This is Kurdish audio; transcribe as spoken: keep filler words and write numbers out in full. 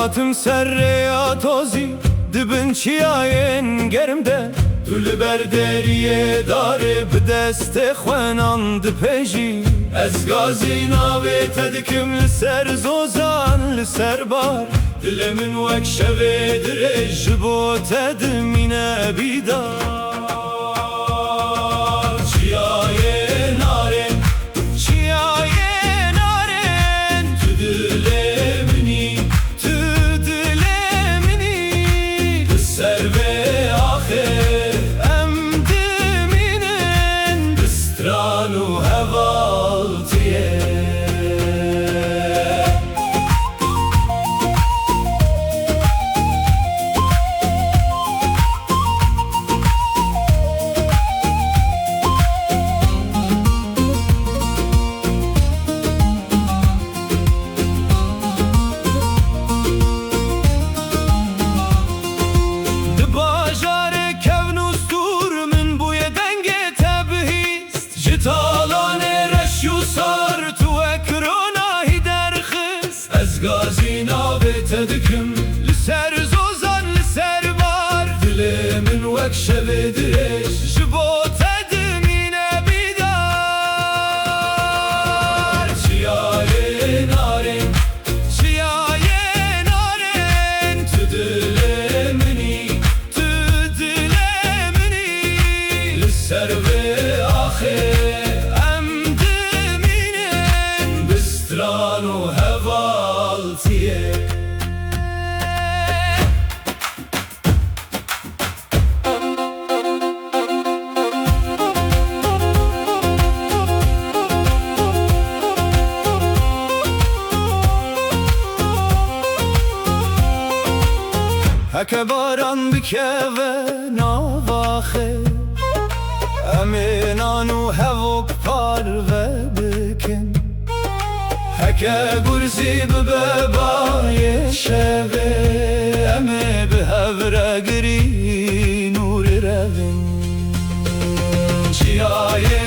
Hatim ser rêya tozî di bin çiyayên germ de, tu li ber deriyê darê bi destê xwenan dipêjî. Ez gazî navê te dikim li ser zozan, li ser bar. Dilê min wek şevê dirêj ji bo te dimîne bîdar. Çiyayê narên, çiyayê narên, tu dilê min î, tu dilê min î. Li ser vê axê em dimînin bi stran û hevaltiyê. Di bajarê kevn û stûr min bûye dengê te bihîst. Ji talanê reş û sar tu wek ronahî derxist. Ez gazî navê te dikim li ser zozan, li ser bar. Dilê min wek şevê dirêj ji bo te dimîne bîdar. Çiyayê narên, çiyayê narên, tu dilê min î, tu dilê min î. Li ser vê axê em dimînin bi stran û hevaltiyê. Heke baran bikeve nav axê, em ê nan û hevok parve bikin. Heke gurzî bibe bayê şevê, em ê bi hev re girî nûrî revin. Çiyayê